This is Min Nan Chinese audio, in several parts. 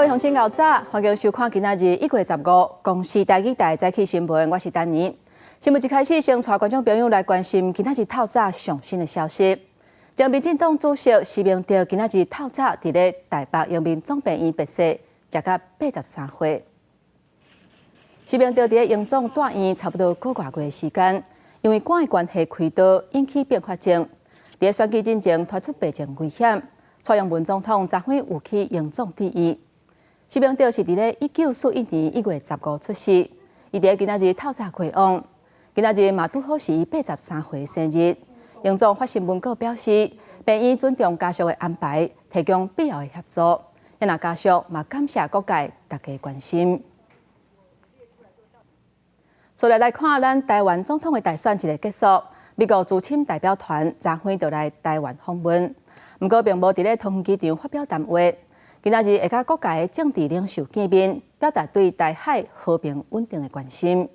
位鄉親𠢕早，歡迎收看今仔日1月15公視台語台早起新聞，我是丹妮。新聞一開始，先帶觀眾朋友來關心今仔日透早上新的消息。前民進黨主席施明德今仔日透早佇咧台北榮民總病院辭世，時甲83歲。施明德佇咧榮總住院差不多個外月時間，因為肝的關係開刀引起併發症，佇咧選舉進前傳出病情危險。蔡英文總統昨昏有去榮總致意。施明德是佇咧1941年1月15出世，伊佇咧今仔日透早過往，今仔日嘛拄好是伊83歲生日。榮總發新聞稿表示，病院尊重家屬的安排，提供必要的協助。啊，家屬嘛感謝各界大家關心。紲來來看，咱台灣總統的大選一個結束，美國資深代表團昨昏就來台灣訪問，毋過並無佇咧桃園機場發表談話。今仔日會佮各界的政治領袖見面，表達對台海和平穩定的關心。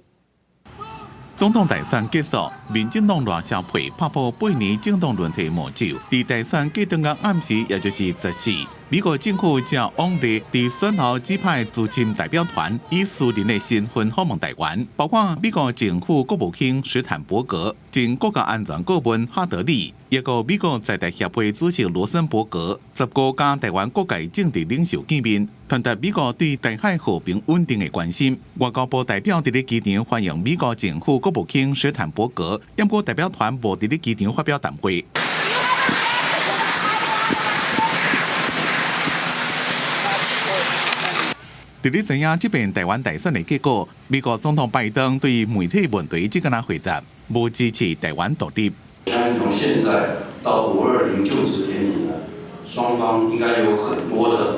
總統大選結束，民進黨賴蕭配拍破8年政黨輪替魔咒。佇大選隔當天暗時，也就是14，美國政府照往例佇選後指派資深代表團以私人的身份訪問台灣，包括美國政府國務卿史坦伯格、前國家安全顧問哈德利，抑閣美國在台協會主席羅森伯格，15佮台灣各界政治領袖見面，傳達美國對台海和平穩定的關心。外交部代表佇咧機場歡迎美國政府國務卿史坦伯格，毋過代表團無佇咧機場發表談話。佇咧知影這遍台灣大選的結果，美國總統拜登對媒體問題只敢若回答，無支持台灣獨立。相信從現在到520就職典禮呢，雙方應該有很多的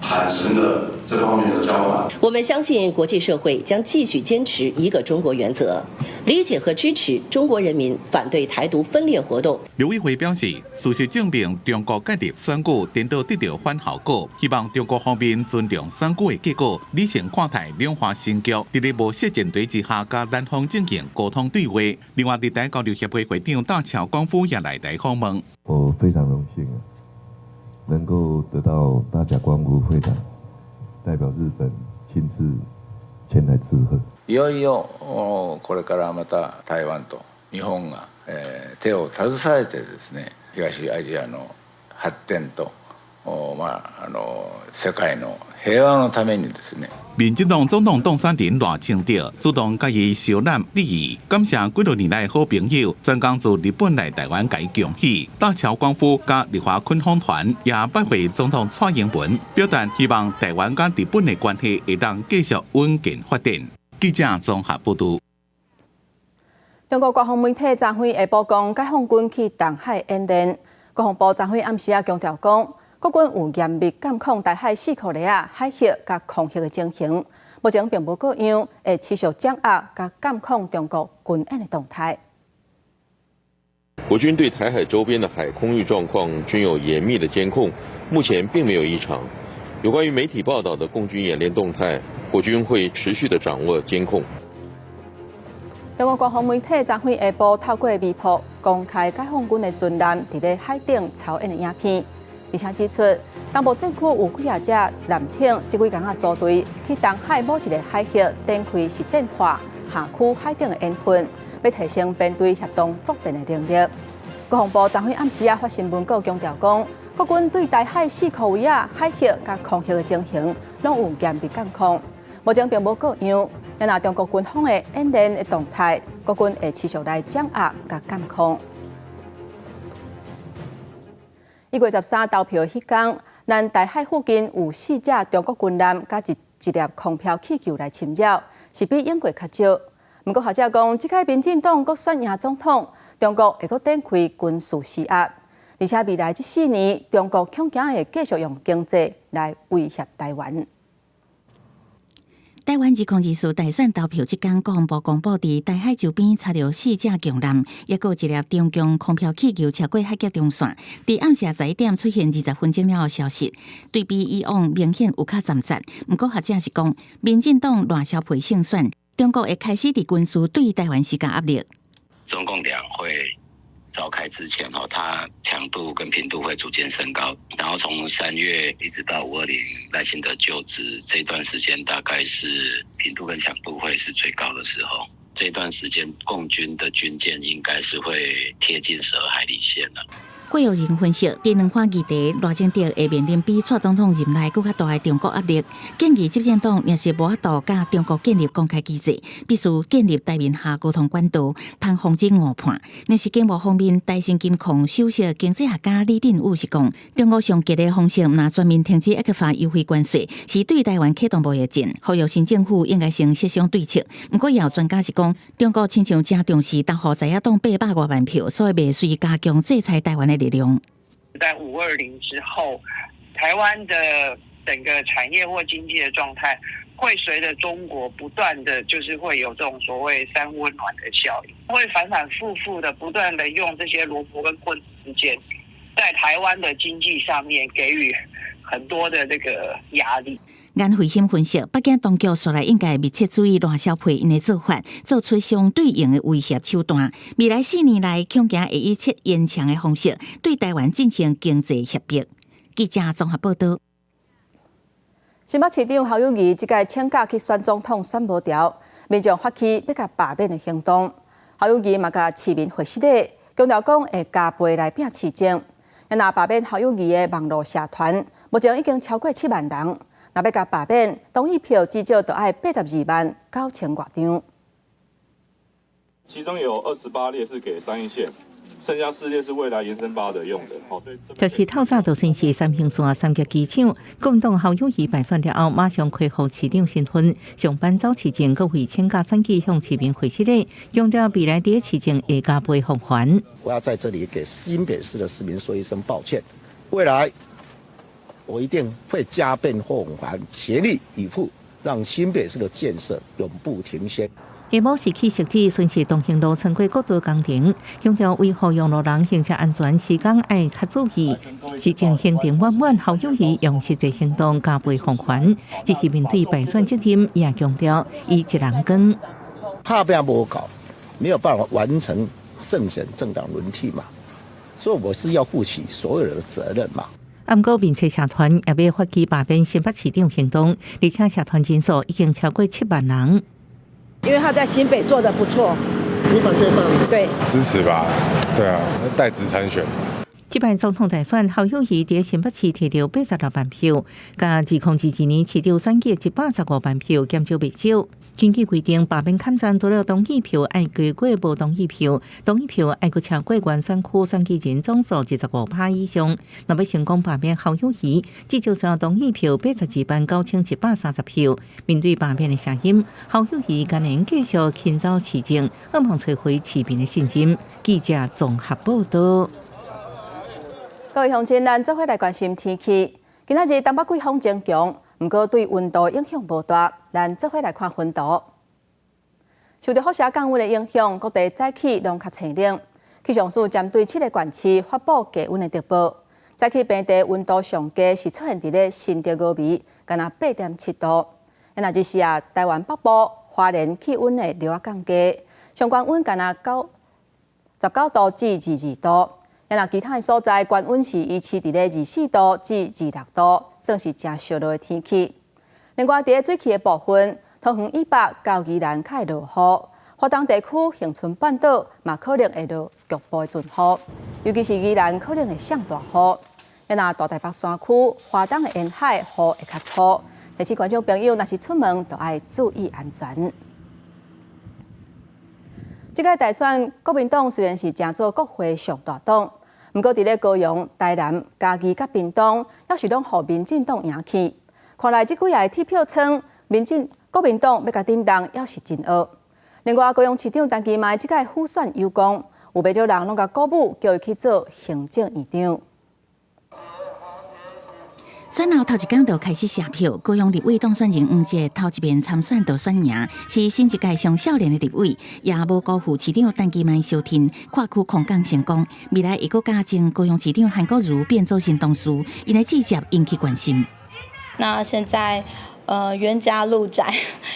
坦誠的這方面的交往。我們相信國際社會將繼續堅持一個中國原則，理解和支持中國人民反對台獨分裂活動。劉偉輝表示，事實證明中國介入選舉顛倒得著反效果，希望中國方面尊重選舉的結果，理性看待兩岸時局，佇咧無設前提之下，佮南方進行溝通對話。另外，日台交流協會會長大橋廣夫也來台訪問。我非常榮幸能夠得到大甲光復會長代表日本親自前來致賀。いよいよこれからまた台灣と日本が手を携えてですね、東アジアの発展とまあ世界の平和のためにですね。民進黨總統當選人賴清德主動佮伊相攬致意，感謝幾多年來好朋友，專工自日本來台灣共伊恭喜。大橋光夫佮日華墾訪團也拜會總統蔡英文，表達希望台灣佮日本的關係會當繼續穩健發展。記者綜合報導。中國官方媒體昨昏下晡講，解放軍去東海演練。國防部昨昏暗時仔強調講，國軍有嚴密監控台海四箍里仔海域佮空域的情形，目前並無過樣，會持續掌握佮監控中國軍演的動態。國軍對台海周邊的海空域狀況均有嚴密的監控，目前並沒有異常。有關於媒體報道的共軍演練動態，國軍會持續的掌握監控。中國官方媒體昨昏下晡透過微博公開解放軍的軍艦佇咧海頂操演的影片，而且指出東部戰區有幾仔隻艦艇，這幾工仔組隊去東海某一個海域展開實戰化轄區海頂的演訓，欲提升編隊協同作戰的能力。國防部昨昏暗時仔發新聞稿強調講，國軍對台海四箍位仔海域佮空域的情形，攏有嚴密監控，目前並無過樣。若中國軍方的演練的動態，國軍會持續來掌握佮監控。1月13投票彼工，咱台海附近有四隻中國軍艦佮一粒空飄氣球來侵擾，是比往過較少。毋過學者講，這擺民進黨閣選贏總統，中國會閣展開軍事施壓，而且未來這4年，中國恐驚會繼續用經濟來威脅台灣。台灣2024大選投票這工，國防部公布佇台海周邊查著四隻強艦，抑閣有一粒中共空飄氣球超過海峽中線，佇暗時11點出現20分鐘了後消失，對比以往明顯有較攢節。毋過學者是講，民進黨賴蕭配勝選，中國會開始佇軍事對台灣施加壓力。中共兩會召開之前，哦，它強度跟頻度會逐漸升高，然後從3月一直到5/20賴清德就職這段時間，大概是頻度跟強度會是最高的時候。這段時間，共軍的軍艦應該是會貼近12海里線了。郭耀仁分析，這兩項議題，賴清德會面臨比蔡總統任內閣較大的中國壓力，建議執政黨若是無法度佮中國建立公開機制，必須建立台面下溝通管道，通防止誤判。若是經貿方面，台新金控首席經濟學家李振宇是講，中國上激的方式，若全面停止 ECFA 優惠關稅，是對台灣啟動貿易戰，呼籲新政府應該先設想對策。毋過，也有專家是講，中國親像誠重視投予在野黨800外萬票，所以袂隨加強制裁台灣的力量。在五二零之後，台灣的整個產業或經濟的狀態，會隨着中國不斷的就是會有這種所謂三溫暖的效應，會反反复复的不斷的用這些蘿蔔跟棍子之間，在台灣的經濟上面給予很多的這個壓力。顏慧欣分析，北京當局紲來應該密切注意賴蕭配𪜶的做法，做出相對應的威脅手段。未來4年內，恐驚會以切煙腸的方式對台灣進行經濟脅迫。記者綜合報道。新北市長侯友宜這屆請假去選總統選無著，民眾發起欲共罷免的行動。侯友宜嘛共市民回失禮，強調講會加倍來拼市政。若罷免侯友宜的網路社團，目前已經超過7萬人。若欲共罷免，同意票至少都愛82萬9千外張。其中有28列是給三鶯線，剩下4列是未來延伸八德用的。好，所以就是透早就宣示三鶯線三峽機場，國民黨侯友宜敗選了後，馬上恢復市長身份，上班走市政，閣為請假選舉向市民回失禮，強調未來佇市政會加倍奉還。我要在這裡給新北市的市民說一聲抱歉，未來我一定會加倍奉還，全力以赴，讓新北市的建設永不停歇。下晡時去汐止巡視東興路穿過國道工程，強調維護用路人行車安全，時間愛較注意。市政行程滿滿，侯友宜用實際行動加倍奉還。只是面對敗選責任，也強調伊一人扛。拍拚無夠，沒有辦法完成勝選政黨輪替嘛，所以我是要負起所有的責任嘛。毋過面冊社團也欲發起罷免新北市長行動，而且社團人數已經超過7萬人。因為他在新北做得不錯，你反對嗎？對，支持吧，對啊，帶職參選。這擺總統大選，侯友宜佇新北市提著86萬票，佮2022年市長選舉115萬票減少袂少。根據規定，罷免參選除了同意票愛低過無同意票，同意票愛閣超過原選區選舉人總數25%以上。若欲成功罷免侯友宜，至少需要同意票82萬9130票。面對罷免的聲音，侯友宜今年繼續勤走市政，希望揣回市民的信任。記者綜合報道。各位鄉親，咱做伙來關心天氣。今仔日東北季風增強，毋過對溫度影響無大。咱做伙來看溫度。受著輻射降溫的影響，各地早起攏較清冷。氣象署針對七個縣市發布低溫的特報。早起平地溫度上低是出現佇咧新竹峨眉，干焦8.7度。若日時啊，台灣北部、花蓮氣溫會略仔降低，上懸溫干焦19度至22度。若其他的所在，懸溫是維持佇咧24度至26度，算是誠燒熱的天氣。另外，佇咧水汽的部分，桃園以北到宜蘭較會落雨，花東地區、恆春半島嘛可能會落局部的陣雨，尤其是宜蘭可能會上大雨。若大台北山區、花東的沿海雨會較粗，提醒觀眾朋友，若是出門，就愛注意安全。這屆大選，國民黨雖然是成做國會上大黨，毋過佇咧高雄、台南、嘉義佮屏東，猶是攏予民進黨贏去。看來這幾个鐵票倉，民進國民黨欲共震動，猶是真僫。另外，高雄市長陳其邁這屆輔選有功，有袂少人攏共鼓舞，叫伊去做行政院長。選後頭一工就開始寫票，高雄立委當選人黃捷頭一遍參選就選贏，是新一屆上少年的立委，也無辜負市長陳其邁相挺，跨區空降成功。未來會閣佮前高雄市長韓國瑜變做新同事，𪜶的志接引起關心。那現在，冤家路窄，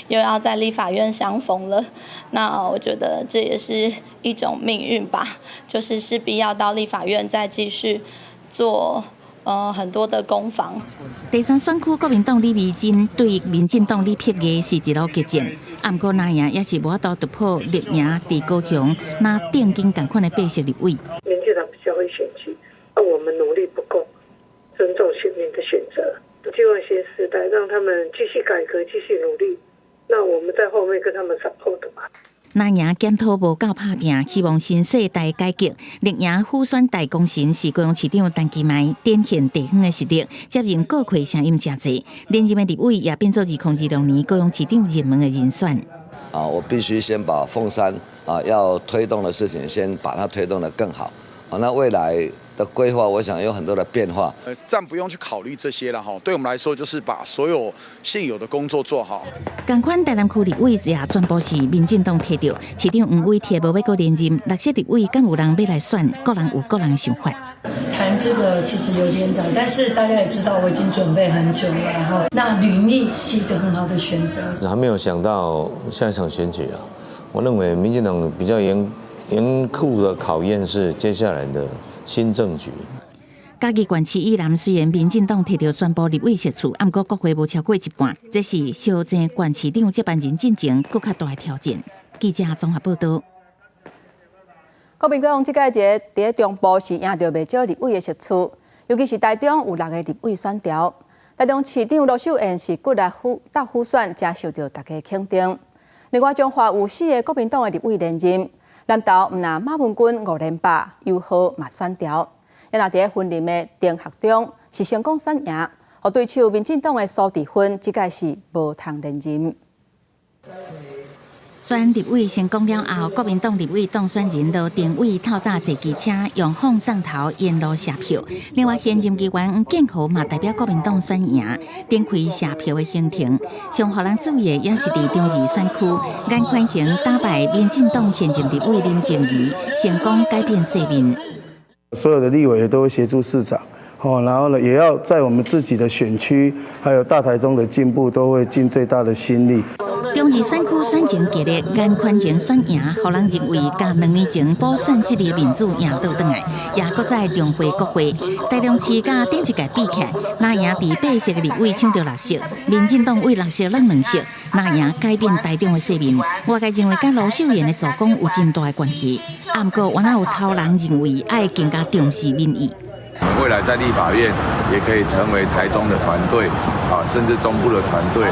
又要在立法院相逢了。那我覺得這也是一種命運吧，就是勢必要到立法院再繼續做很多的攻防。第三選區國民黨李眉蓁對民進黨李碧儀是一路激戰，啊，毋過藍營也是無法度突破綠營佇高雄若定經仝款的白色立委。民進黨比較會選舉，啊，我們努力不夠，尊重選民的選擇，希望新時代讓他們繼續改革，繼續努力，那我們在後面跟他們 support 嘛。藍營檢討無夠拍拚，希望新世代改革。綠營輔選大功臣是高雄市長陳其邁，展現地方的實力，接任閣揆聲音誠濟。連任的立委也變做2026年高雄市長熱門的人選。啊，我必須先把鳳山啊要推動的事情，先把它推動得更好。啊，那未來的規劃，我想有很多的變化。暫不用去考慮這些了哈，對我們來說就是把所有現有的工作做好。仝款台南區立委也全部是民進黨提著，市長黃偉哲無欲閣連任，綠色立委敢有人欲來選？各人有各人的想法。談這個其實有點早，但是大家也知道我已經準備很久了，然後那履歷是一個很好的選擇。還沒有想到下一場選舉啊，我認為民進黨比較嚴酷的考驗是接下來的新政局。嘉義縣市以南雖然民進黨提著全部立委席次，毋過國會無超過一半，這是相爭縣市長接班人進程閣較大的挑戰。記者綜合報道。國民黨這屆佇咧中部是贏著袂少立委的席次，尤其是台中有六个立委選調。台中市長盧秀燕是骨力鬥輔選，誠受著大家肯定。另外，彰化有四个國民黨的立委連任，南投毋但馬文君五連霸，游皓嘛選調。也若佇咧雲林的丁學中是成功選贏，予對手民進黨的蘇治芬，這屆是無通連任。選立委成功了後，國民黨立委當選人羅庭偉透早坐機車用放送頭沿路謝票。另外，現任議員黃建豪嘛代表國民黨選贏，展開謝票的行程。上予人注意的也是佇中二選區，顏寬恆打敗民進黨現任立委林靜儀，成功改變世面。所有的立委也都會協助市長，然後呢，也要在我們自己的選區，還有大台中的進步，都會盡最大的心力。中二選區選情激烈，顏寬恆選贏，予人認為佮2年前補選失利的面子贏倒轉來，也閣再重回國會。台中市佮頂一屆比起來，藍營佇白色的立委搶著六席，民進黨為六席攏兩席，藍營改變台中的世面。外界認為佮盧秀燕的助攻有真大的關係，啊，毋過原來有頭人認為愛更加重視民意。我們未來在立法院也可以成為台中的團隊，啊，甚至中部的團隊。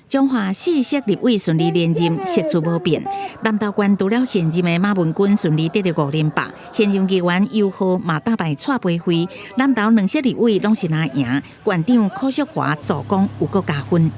彰化四席立委順利連任，席次無變。南投縣除了現任的馬文君順利得著五連霸，現任議員游皓嘛打敗蔡培慧。南投兩席立委攏是藍營，縣長柯淑華助攻有閣加分。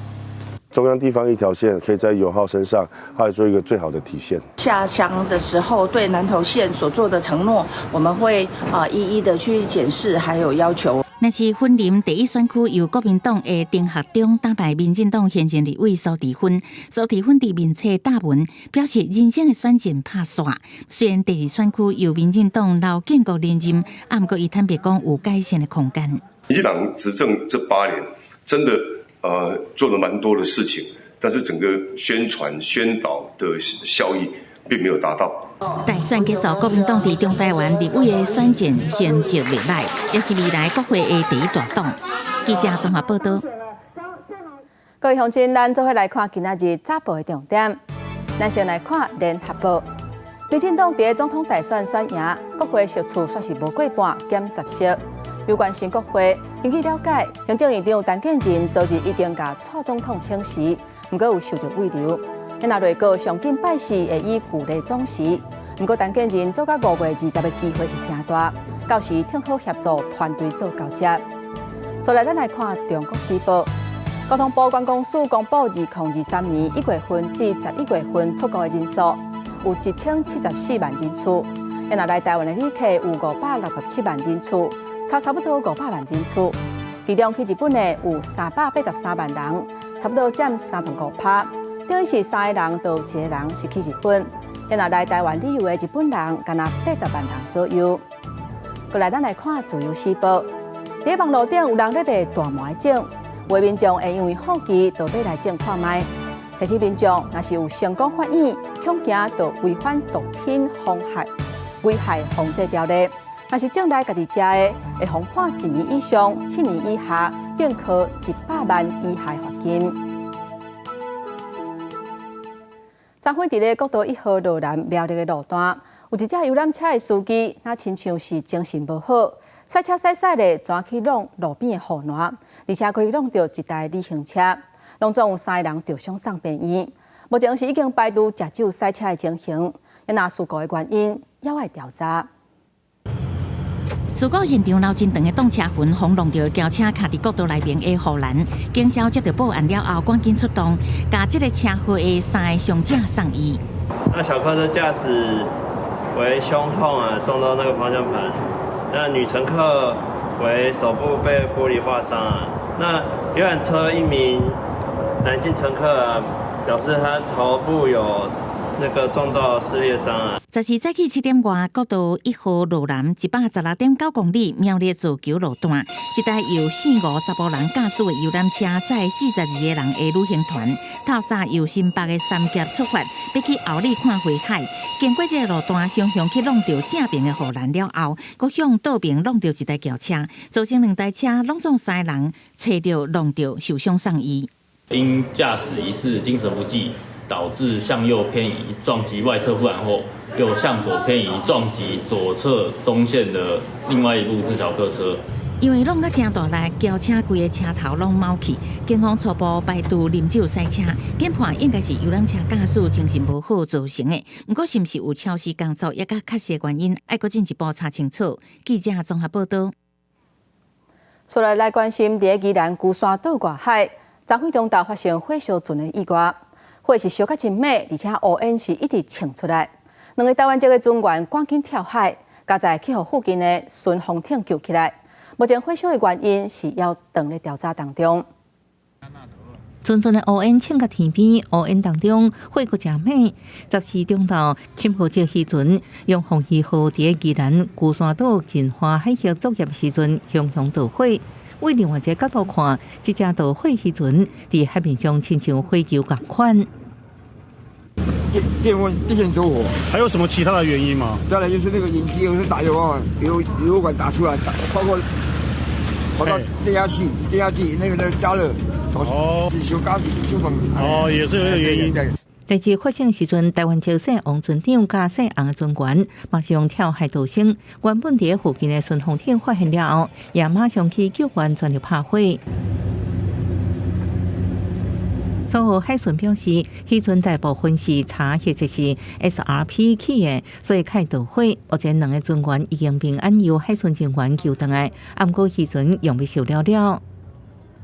中央地方一條線，可以在游皓身上，它做一個最好的體現。下鄉的時候，對南投縣所做的承諾，我們會一一的去檢視，還有要求。若是雲林第一選區由國民黨的丁學中打敗民進黨現任立委蘇治芬，蘇治芬佇面冊貼文表示人生的選戰拍煞。雖然第二選區由民進黨劉建國連任，啊，毋過伊坦白講有改善的空間。民進黨執政這8年，真的做了蠻多的事情，但是整個宣傳宣導的效益並沒有達到。大選結束，國民黨佇中台灣立委的選戰成績袂䆀，也是未來國會的第一大黨。記者綜合報道。各位鄉親，咱做伙來看今仔日早報的重點。咱先來看聯合報，民進黨佇總統大選選贏，國會席次煞是無過半，減10席。有關新國會，根據了解，行政院長陳建仁昨日已經共蔡總統請辭，毋過有受著慰留。若內閣上緊拜四會以舊例總辭，毋過陳建仁做到5月20的機會是誠大，到時挺好協助團隊做交接。所來，咱來看《中國時報》，交通部觀光署公布，2023年1月份至11月份出國的人數有1074萬人次，若來台灣的旅客有567萬人次，差不多500萬人次。其中去日本的有383萬人，差不多佔35%。等於是三个人就有一个人是去日本。若來台灣旅遊的日本人，敢若80萬人左右。過來，咱來看《自由時報》。佇網路頂有人咧賣大麻種，有的民眾會因為好奇，就欲來證看覓。提醒民眾，若是有成功發現，恐驚就違反毒品妨害危害防制條例。若是證來家己食的，會予判一年以上7年以下，並科100萬以下罰金。昨昏佇咧國道1號羅南苗栗的路段，有一隻遊覽車的司機，若親像是精神無好，駛車駛駛咧，轉去挵路邊的護欄，而且閣去挵著一台旅行車，攏總有三个人著傷送病院。目前是已經排除食酒駛車的情形，若事故的原因猶愛調查。事故現場留真長的擋車痕，予挵著轎車卡佇國道內面的護欄，警消接到報案了後，趕緊出動，共這个車禍的三个傷者送醫。那小客車駕駛為胸痛啊，撞到那個方向盤。那女乘客為手部被玻璃劃傷啊。那遊覽車一名男性乘客啊，表示他頭部有那個撞到撕裂傷啊。 14早起7點外，國道1號羅南116.9公里苗栗造橋路段，一台由四五查埔人駕駛的遊覽車載42个人的旅行團，透早由新北的三峽出發，欲去后里看花海。經過這个路段，雄雄去挵著正爿的護欄了後，閣向倒爿挵著一台轎車，造成兩台車攏總三个人揣著挵著受傷送醫。因駕駛疑似精神不濟，導致向右偏移撞擊外側護欄後，又向左偏移撞擊左側中線的另外一部自小客車。因為挵甲誠大力，轎車規个車頭攏貓去，警方初步排除啉酒駛車，研判應該是遊覽車駕駛精神無好造成的。毋過是毋是有超時工作，抑佮確實原因，愛閣進一步查清楚。記者綜合報道。紲來來關心，佇宜蘭龜山島外海，昨昏中晝發生火燒船的意外。火是燒甲真猛，而且烏煙是一直衝出來。兩个台灣籍的船員趕緊跳海，佳哉去予附近的順風艇救起來。目前火燒的原因是猶佇咧調查當中。陣陣的烏煙衝到天邊，烏煙當中火閣誠猛。14中晝，深號這漁船陽鳳二號佇宜蘭龜山島近岸海域作業時陣，熊熊著火。為另外一个角度看，這隻著火漁船佇海面上親像火球仝款。電電電線著火，還有什麼其他的原因嗎？再來就是那個引擎有時打油啊，油管打出來，打包括跑到電壓器，電壓器那個加熱，哦，修鋼就哦，也是有這個原因。代誌發生時陣，台灣籍姓王船長佮姓洪的船員馬上跳海逃生。原本佇附近的順風艇發現了後，也馬上去救援，全力拍火。蘇澳海巡表示，漁船大部分是柴或者是 SRP 起的，所以較會著火。目前兩个船員已經平安由海巡人員救轉來，毋過漁船用欲燒了了。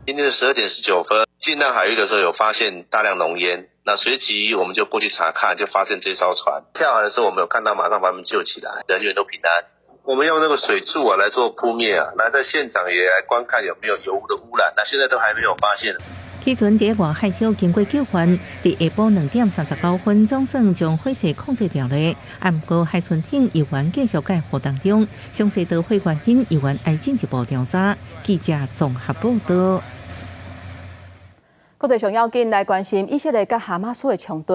今天的12點19分，近岸海域的時候有發現大量濃煙，那隨即我們就過去查看，就發現這艘船跳海的時候，我們有看到，馬上把他們救起來，人員都平安。我們用那個水柱啊來做撲滅啊，那在現場也來觀看有沒有油污的污染，那現在都還沒有發現。漁船佇外海小經過救援，佇下晡2點39分總算將火勢控制牢咧。毋過海巡艇猶原繼續蓋護當中，詳細著火原因猶原愛進一步調查。記者綜合報道。國際上要緊來關心以色列佮哈馬斯的衝突，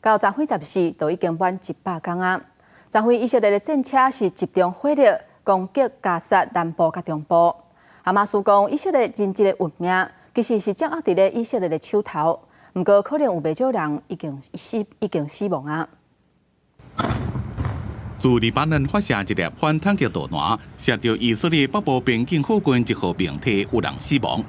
到昨昏14就已經滿100天啊。昨昏以色列的戰車是集中火力攻擊加薩南部佮中部。哈馬斯講以色列人質的運命其實是掌握佇咧以色列的手頭，毋過可能有袂少人已經死亡啊。自黎巴嫩發射一粒反坦克導彈，射著以色列北部邊境附近一號平地，有人死亡。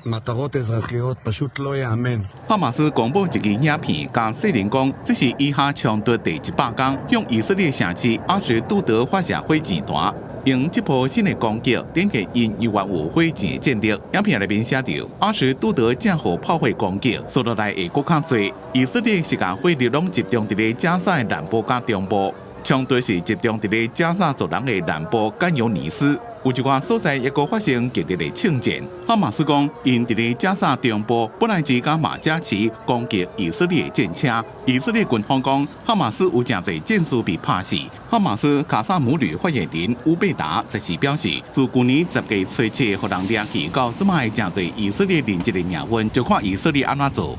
哈馬斯公布一支影片，共世人講，這是以哈衝突第100天，向以色列城市阿什杜德發射火箭彈，用這波新的攻擊，展現𪜶猶原有火箭戰力。影片內面寫著，阿什杜德正予炮火攻擊，紲落來會閣較濟。以色列是共火力攏集中佇咧加薩的南部佮中部。衝突是集中佇咧加薩族人的南部干尤尼斯。有一寡所在猶閣發生激烈的槍戰。哈馬斯講，𪜶佇咧加薩中部布萊茲佮馬加奇攻擊以色列戰車。以色列軍方講，哈馬斯有誠濟戰士被拍死。哈馬斯卡薩姆旅發言人烏貝達則是表示，自舊年10月初7予人掠去到這擺誠濟以色列人質的命運，就看以色列按怎做。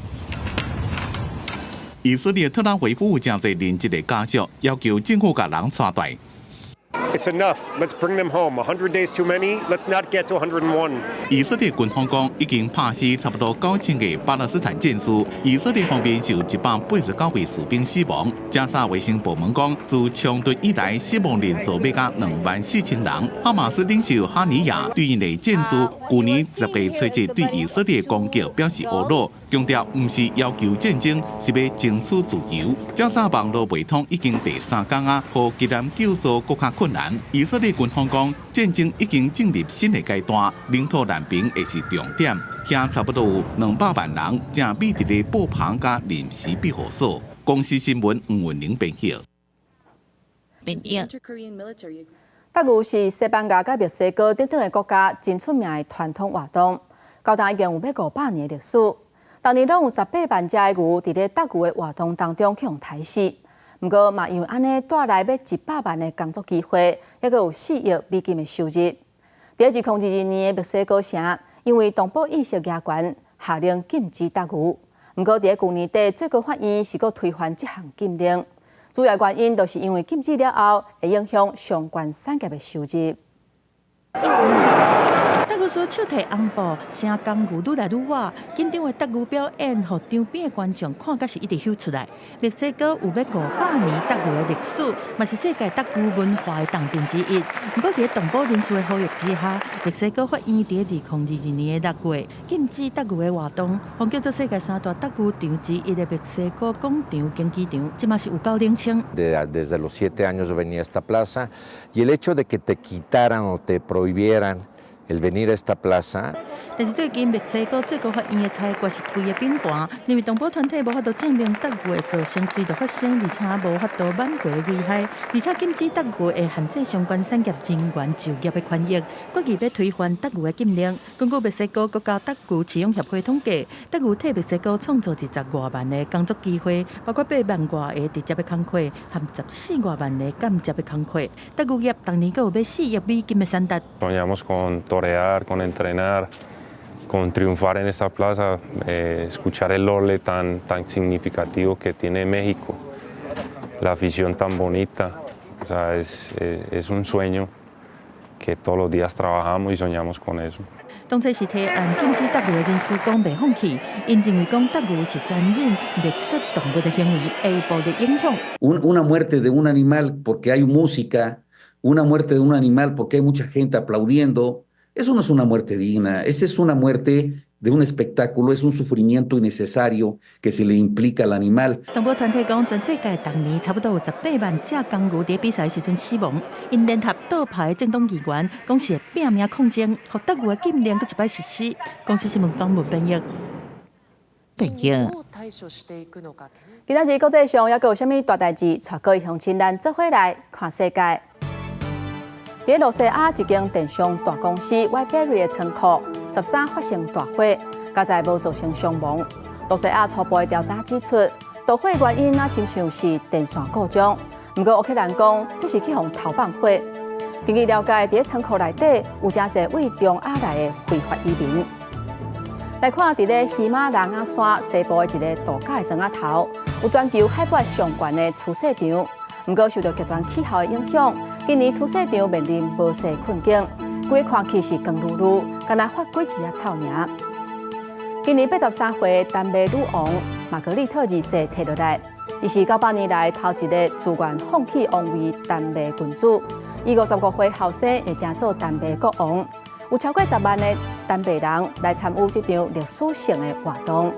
以色列特拉維夫有誠濟人質的家屬要求政府共人帶轉。 It's enough. Let's bring them home. 100 days too many. Let's not get to 101. 以色列軍方講，已經拍死差不多9000個巴勒斯坦戰士。以色列方面有189位士兵死亡。加薩衛生部門講，自衝突以來死亡人數欲到24,000人。哈馬斯領袖哈尼亞對𪜶的戰士舊年10月初7對以色列攻擊表示懊惱，強調毋是要求戰爭，是欲爭取自由。加薩網路袂通已經第三工啊，予救難救助閣較困難。以色列軍方講，戰爭已經進入新的階段，領土難平會是重點。遐差不多有200萬人正覕佇咧布棚佮臨時庇護所。公視新聞吳文玲編譯。編譯。鬥牛是西班牙佮墨西哥等等的國家真出名的傳統活動，到今已經有欲500年的歷史。逐年攏有18萬隻的牛佇咧鬥牛的活動當中去予刣死。毋過嘛，因為按呢帶來欲100萬的工作機會，猶閣有4億美金的收入。佇2022年的墨西哥城，因為動保意識加懸，下令禁止鬥牛。毋過佇咧舊年底，最高法院是閣推翻這項禁令。主要原因就是因為禁止了後，會影響相關產業的收入。鬥牛士手提紅布，聲公牛愈來愈倚，緊張的鬥牛表演，予場邊的觀眾看甲是一直搝出來。墨西哥有欲500年鬥牛的歷史，嘛是世界鬥牛文化的重鎮之一。毋過，佇動保人士的呼籲之下，墨西哥法院佇2022年的6月禁止鬥牛的活動，予叫做世界三大鬥牛場之一的墨西哥廣場競技場，這馬是有夠冷清。 Desde los 7 años venía a esta plaza y el hecho de que te quitaran o te prohibieran el venir a esta plaza。但是最近墨西哥最高法院的裁決是規个崩盤，認為動保團體無法度證明鬥牛會造成隨著發生，而且無法度挽回危害，而且禁止鬥牛會限制相關產業人員就業的權益，決議欲推翻鬥牛的禁令。根據墨西哥國家鬥牛飼養協會統計，鬥牛替墨西哥創造20外萬个工作機會，包括8萬外个直接的工課，和14外萬个間接的工課。鬥牛業逐年閣有欲4億美金的產值。 Soñamos con torear, con entrenar, con triunfar en esta plaza, escuchar el ole tan, tan significativo que tiene México, la afición tan bonita, o sea, es un sueño que todos los días trabajamos y soñamos con eso. 當初是提案禁止鬥牛的人士講袂放棄，𪜶認為講鬥牛是殘忍、掠殺動物的行為，會有暴力影響。 Una muerte de un animal porque hay música, una muerte de un animal porque hay mucha gente aplaudiendo, eso no es una muerte digna, esa es una muerte de un espectáculo, es un sufrimiento innecesario que se le implica al animal。動保團體講，全世界逐年差不多有18萬隻公牛佇比賽時陣死亡。𪜶聯合倒派政黨議員，講是會拚命抗爭，予鬥牛的禁令閣一擺實施。公視新聞江文編譯。編譯。今仔日國際上猶閣有啥物大代誌？帶各位鄉親咱做伙來看世界。佇露西亞一間電商大公司 Wildberries 的倉庫，13發生大火，佳哉無造成傷亡。露西亞初步的調查指出，導火原因若親像是電線故障。毋過烏克蘭講，這是去予偷放火。根據了解，佇倉庫內底有誠濟對中亞來的非法移民。來看佇咧喜馬拉雅山西部的一个度假的莊仔頭，有全球海拔上懸的廚師場。毋過受到極端氣候的影響，今年廚師場面臨無勢困境，規个看起是光漉漉，敢若發鬼氣仔臭爾。今年83歲丹麥女王瑪格麗特二世退落來，伊是900年來頭一个自願放棄王位丹麥君主。伊55歲後生會成做丹麥國王，有超過10萬个丹麥人來參與這場歷史性的活動。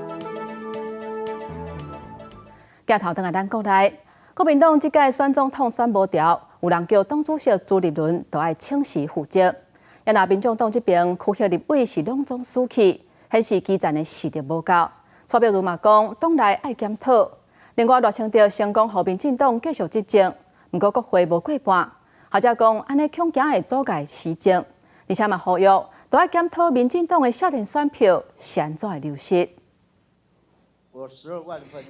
鏡頭轉來咱國內，國民黨這屆選總統選無牢，有人叫黨主席朱立倫都愛請辭負責。也若民眾黨這邊區域立委是攏總輸去，顯示基層的實力無夠。蔡壁如嘛講，黨內愛檢討。另外，賴清德成功予民進黨繼續執政，毋過國會無過半。學者講，按呢恐驚會阻礙施政。而且嘛呼籲，都愛檢討民進黨的少年選票是按怎會流失。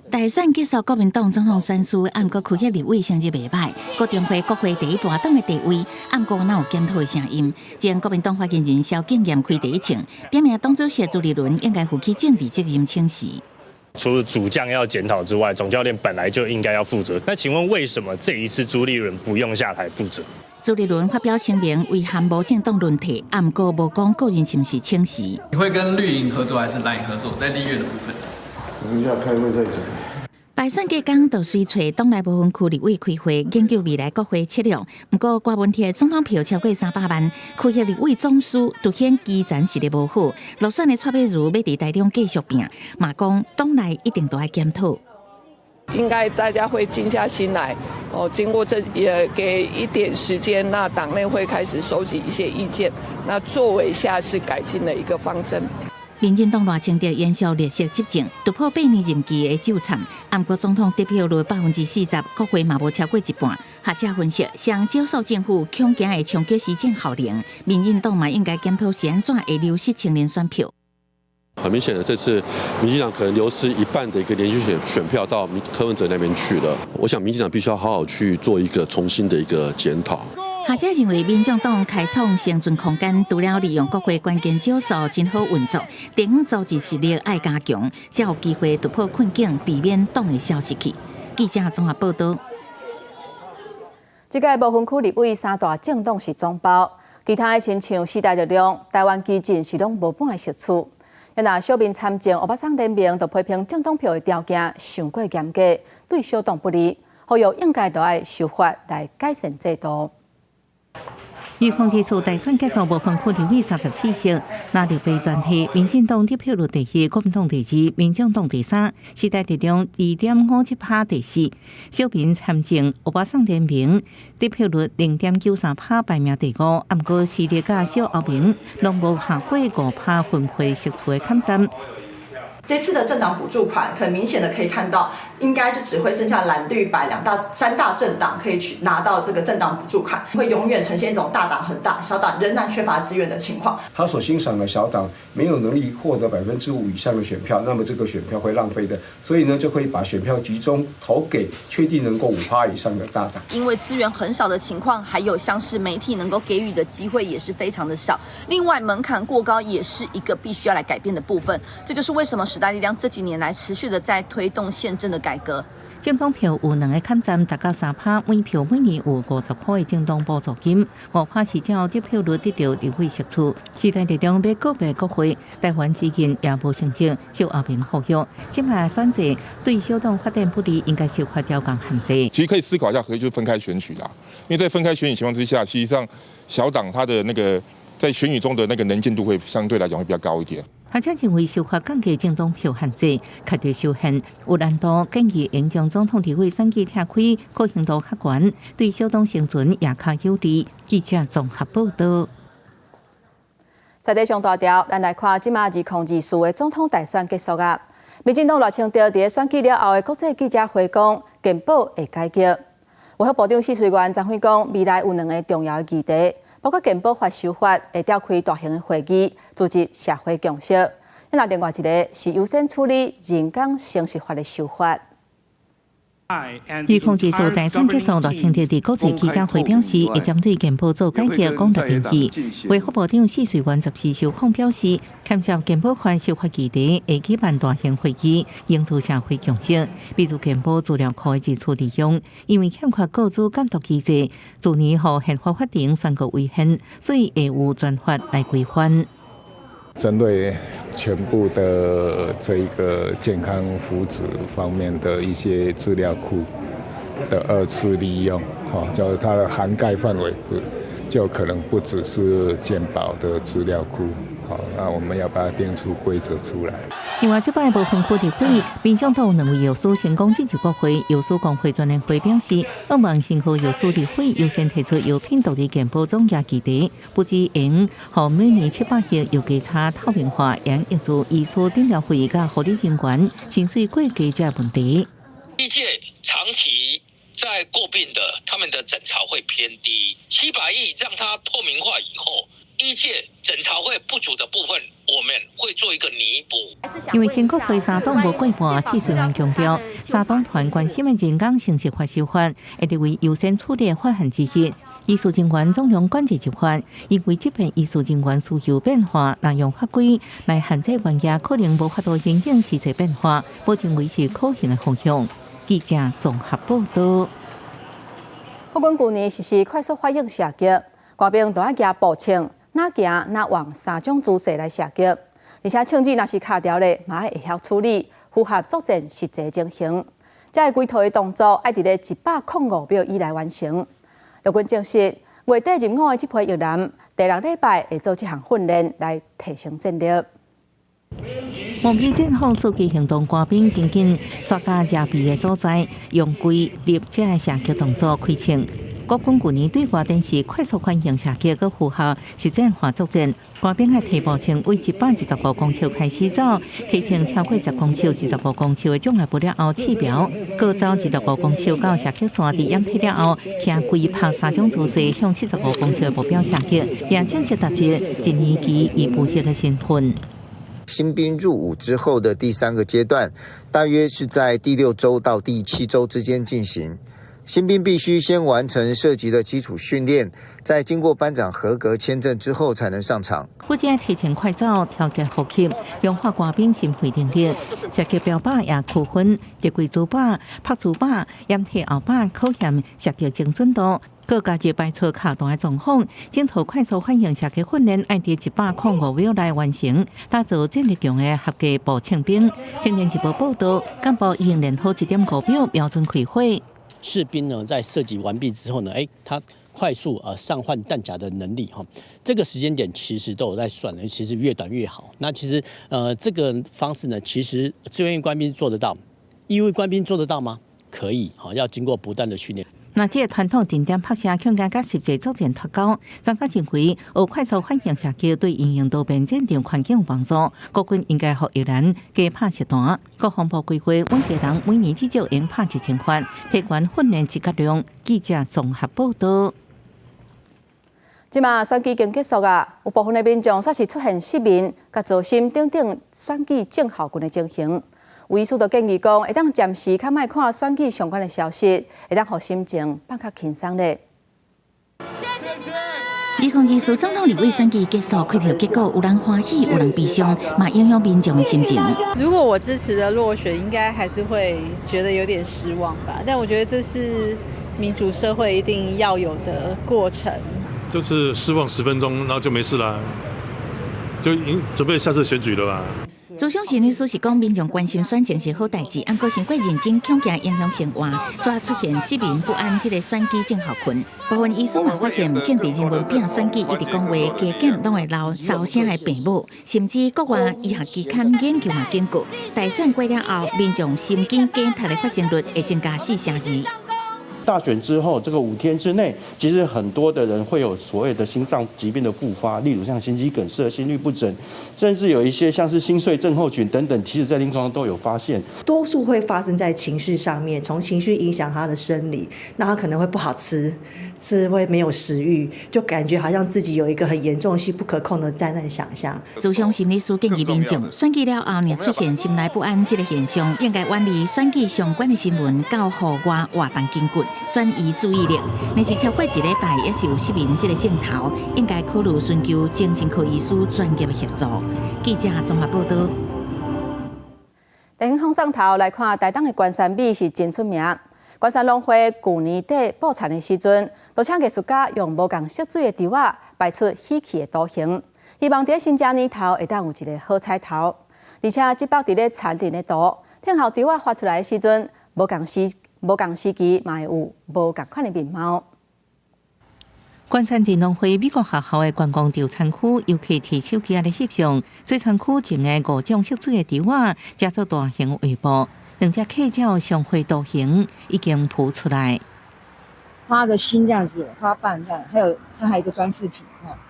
大選結束，國民黨總統選輸，毋過區域立委成績袂䆀，閣重回國會第一大黨的地位，毋過哪有檢討的聲音？前國民黨發言人蕭敬元開第一槍，點名黨主席朱立倫應該負起政治責任請辭。除了主將要檢討之外，總教練本來就應該要負責。那請問為什麼這一次朱立倫不用下台負責？朱立倫發表聲明，遺憾無政黨輪替，毋過無講個人是毋是請辭。你會跟綠營合作還是藍營合作？在立院的部分？等一下開會再講。敗選隔工就隨揣黨內無分區立委開會，研究未來國會策略。毋過郭文鐵總統票超過300萬，區域立委總輸，凸顯基層實力無好。落選的蔡碧如欲佇台中繼續拚，嘛講黨內一定都愛檢討。應該大家會靜下心來，哦，經過這也給一點時間，那黨內會開始收集一些意見，那作為下次改進的一個方針。民進黨賴清德延續綠色執政，突破8年任期的糾纏。毋過總統得票率40%，國會嘛無超過一半。學者分析，雙少數政府恐驚會衝擊施政效能，民進黨嘛應該檢討是按怎會流失青年選票。很明顯的，這次民進黨可能流失一半的一個年輕選票到柯文哲那邊去了。我想民進黨必須要好好去做一個重新的一個檢討。學者認為，民眾黨開創生存空間，除了利用國會關鍵少數真好運作，地方組織實力愛加強，才有機會突破困境，避免黨的消失去。記者綜合報道。這屆無分區立委三大政黨是總包，其他的親像時代力量、台灣基進是攏無半个席次。若小民參政，歐巴桑聯盟就批評政黨票的條件傷過嚴格，對小黨不利，呼籲應該都愛修法來改善制度。2024大選結束，無分區立委34席，藍綠白全體，民進黨得票率第一，國民黨第二，民眾黨第三，時代力量2.57%第四。小民參政，歐巴桑聯盟得票率0.93%排名第五，毋過時力佮小歐盟攏無下過5%分配席次的坎站。這次的政黨補助款，很明顯的可以看到，應該就只會剩下藍綠白兩大三大政黨可以去拿到這個政黨補助款，會永遠呈現一種大黨很大，小黨仍然缺乏資源的情況。他所欣賞的小黨沒有能力獲得5%以上的選票，那麼這個選票會浪費的，所以呢就會把選票集中投給確定能夠5%以上的大黨。因為資源很少的情況，還有像是媒體能夠給予的機會也是非常的少。另外門檻過高也是一個必須要來改變的部分。這就是為什麼時代力量這幾年來持續的在推動憲政的改革。政黨票有兩個坎站，達到3%，每票每年有50塊的政黨補助金，5%是照得票率得到立委席次。時代力量欲告別國會，台灣基進也無成績，小歐盟呼籲，這擺選制對小黨發展不利，應該修法調降限制。其實可以思考一下，可以就分開選舉啦。因為在分開選舉情況之下，其實上小黨它的那個在選舉中的那個能見度會相對來講會比較高一點。學者認為修法降低政黨票限制，絕對修憲有難度，建議應將總統立委選舉拆開，可行度較懸，對小黨生存也較有利。記者綜合報道。在地上大條，咱來看這馬2024的總統大選結束啊！民進黨賴清德佇選舉了後的國際記者會講，健保會改革。衛福部長許瑞元昨昏講，未來有兩个重要的議題。包括健保法修法會召開大型的會議，組織社會共識。那另外一个是優先處理人工生殖法的修法。2024大選結束，賴清德佇國際記者會表示，會針對健保做改革，廣達民意。衛福部長許瑞元14受訪表示，牽涉健保法修法議題，會舉辦大型會議，凝聚社會共識。比如健保資料庫的二次利用，因為欠缺個資監督機制，去年予憲法法庭宣告違憲，所以會有專法來規範。針對全部的這一個健康福祉方面的一些資料庫的二次利用，哈，就是它的涵蓋範圍不就可能不只是健保的資料庫，好，那我們要把它定出規則出來。另外，這擺無分區立委，民眾黨兩位藥師成功進入國會，藥師公會全聯會表示，向望新科藥師立委優先提出藥品獨立健保總額議題，不只會予每年700億藥價差透明化，也抑制醫師診療費佮護理人員薪水過低這問題。醫界長期在詬病的，他們的診酬會偏低，700億讓它透明化以後，醫界診察費不足的部分，我們會做一個彌補。因為新國會三黨無過半，四歲人強調，三黨團關心的人工生殖法修法，會列為優先處理的法案之一。醫事人員總量管制執法，因為這邊醫事人員需求變化，濫用法規來限制員額，可能無法度因應實際變化，無認為是可行的方向。記者綜合報道。國軍舊年實施快速反應射擊，官兵都愛舉步槍，若行若望三種姿勢來射擊，而且槍支若是卡著咧，嘛愛會曉處理，符合作戰實際情形。這个規套的動作愛佇咧105秒以內完成。陸軍證實，月底入伍的這批役男，第六禮拜會做這項訓練來提升戰力。模擬戰況射擊行動，官兵真緊刷甲遮蔽的所在，用跪立這个射擊動作開槍。國軍舊年對外展示快速反應射擊，閣符合實戰化作戰。官兵愛提步槍，對125公尺開始走，提槍超過10公尺、25公尺的障礙物了後試標，閣走25公尺到射擊線，佇掩體了後，徛跪拍三種姿勢向75公尺的目標射擊，也正式達至一年期預備役的身份。新兵入伍之後的第三個階段，大約是在第六週到第七週之間進行。新兵必須先完成射擊的基礎訓練，在經過班長合格簽證之後，才能上場。不僅提前快走，調節呼吸，強化官兵心肺能力。射擊標靶也區分日跪主靶、拍主靶、掩體後靶，考驗射擊精準度。閣加入排除卡彈的狀況，整套快速反應射擊訓練愛佇105秒內完成，打造戰力強的合格步槍兵。青年日報報道，幹部已經練好1.5秒標準開火。士兵呢，在射擊完畢之後呢，他快速上換彈夾的能力哈，這個時間點其實都有在算的，其實越短越好。那其實這個方式呢，其實志願役官兵做得到，義務官兵做得到嗎？可以，好，要經過不斷的訓練。那這個傳統定點拍射，恐驚佮實際作戰脫鈎。專家認為，學快速反應射擊對因應多變戰場環境有幫助。國軍應該予役男加拍實彈。國防部規劃，每一個人每年至少應拍1000發，提懸訓練質量。記者綜合報道。這馬選舉已經結束啊，有部分的民眾煞是出現失眠、佮糟心等等選舉症候群的情形。有醫師就建議講，會當暫時較莫看選舉相關的消息，會當予心情放較輕鬆咧。2024總統立委選舉結束，開票結果有人歡喜，有人悲傷，嘛影響民眾的心情。如果我支持的落選，應該還是會覺得有點失望吧。但我覺得這是民主社會一定要有的過程。就是失望10分鐘，然後就沒事啦，就已經準備下次選舉了吧。諮商心理師是講，民眾關心選情是好代誌，毋過傷過認真，恐驚影響生活，所以出現失眠不安這个選舉症候群。部分醫師嘛發現，政治人物拚選舉一直講話，加減攏會留燒聲的病母，甚至國外醫學期刊研究嘛警告，大選過了後，民眾心肌梗塞的發生率會增加4成2。大選之後，這個5天之內，其實很多的人會有所謂的心臟疾病的復發，例如像心肌梗塞、心律不整，甚至有一些像是心碎症候群等等，其實在臨床上都有發現。多數會發生在情緒上面，從情緒影響他的生理，那他可能會不好吃，吃會沒有食慾，就感覺好像自己有一個很嚴重性不可控的災難想象。諮商心理師建議民眾選舉了後，若出現心內不安這個現象，應該遠離選舉相關的新聞，到戶外活動筋骨，轉移注意力。若是超過一禮拜，猶是有失眠這個症頭，應該考慮尋求精神科醫師專業的協助。記者綜合報道。電影放送頭來看，台東的關山米是真出名。關山農會舊年底布田的時陣，都請藝術家用無仝色水的稻仔擺出喜氣的圖形，希望佇新正年頭會當有一個好彩頭。而且這幅佇咧田林的圖，聽候稻仔發出來的時陣，無仝時期嘛會有無仝款的面貌。關山鎮農會美國學校的觀光稻田區，遊客提手機仔咧翕相。水田區種的五種色水的稻仔，製作大型畫布，兩隻客鳥相會圖形已經浮出來。花的心這樣子，花瓣這樣，還有它還有一個裝飾品。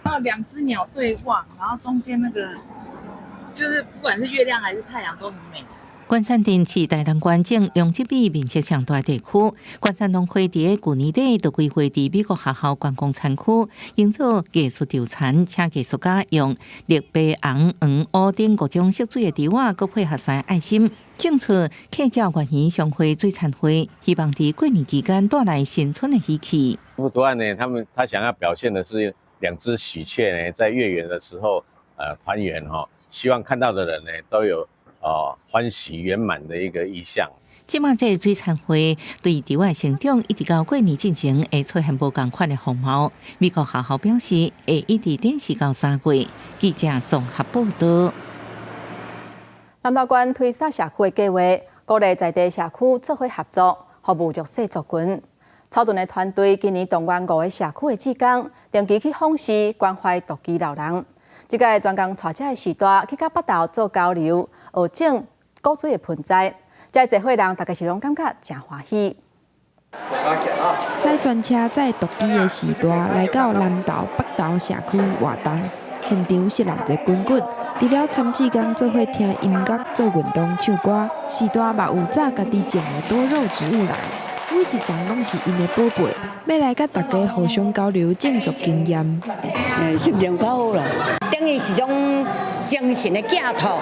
然後兩隻鳥對望，然後中間那個就是不管是月亮還是太陽都很美。關山鎮是台東縣種龍脊米面積上大地區。關山農會佇舊年底就規劃佇美國學校觀光園區，營造藝術稻田，請藝術家用綠、白、紅、黃、烏等五種色水的稻仔，閣配合三個愛心，種出客家園園商會水田花，希望佇過年期間帶來新春的喜氣。這幅圖案呢，他想要表現的是兩隻喜鵲呢，在月圓的時候，團圓哈，希望看到的人呢都有歡喜圓滿的一個意象。這馬這個水田花對稻仔成長一直到過年進前會出現無仝款的風貌。美國學校表示會一直展示到3月。記者綜合報道。南投縣推捒社區的計劃，鼓勵在地社區做伙合作，服務弱勢族群。草屯的團隊今年動員五个社區的志工，定期去訪視關懷獨居老人。這屆專工帶遮的序大去佮北投做交流，學種古錐的盆栽，遮濟伙人，大家是攏感覺誠歡喜。駛專車載獨居的序大來到南投、北投社區活動，現場熱鬧熱滾滾。除了參志工做伙聽音樂、做運動、唱歌，序大嘛有紮家己種的多肉植物來，每一叢攏是𪜶的寶貝，欲來佮大家互相交流種植經驗。心情較好啦，等於是種精神的寄託。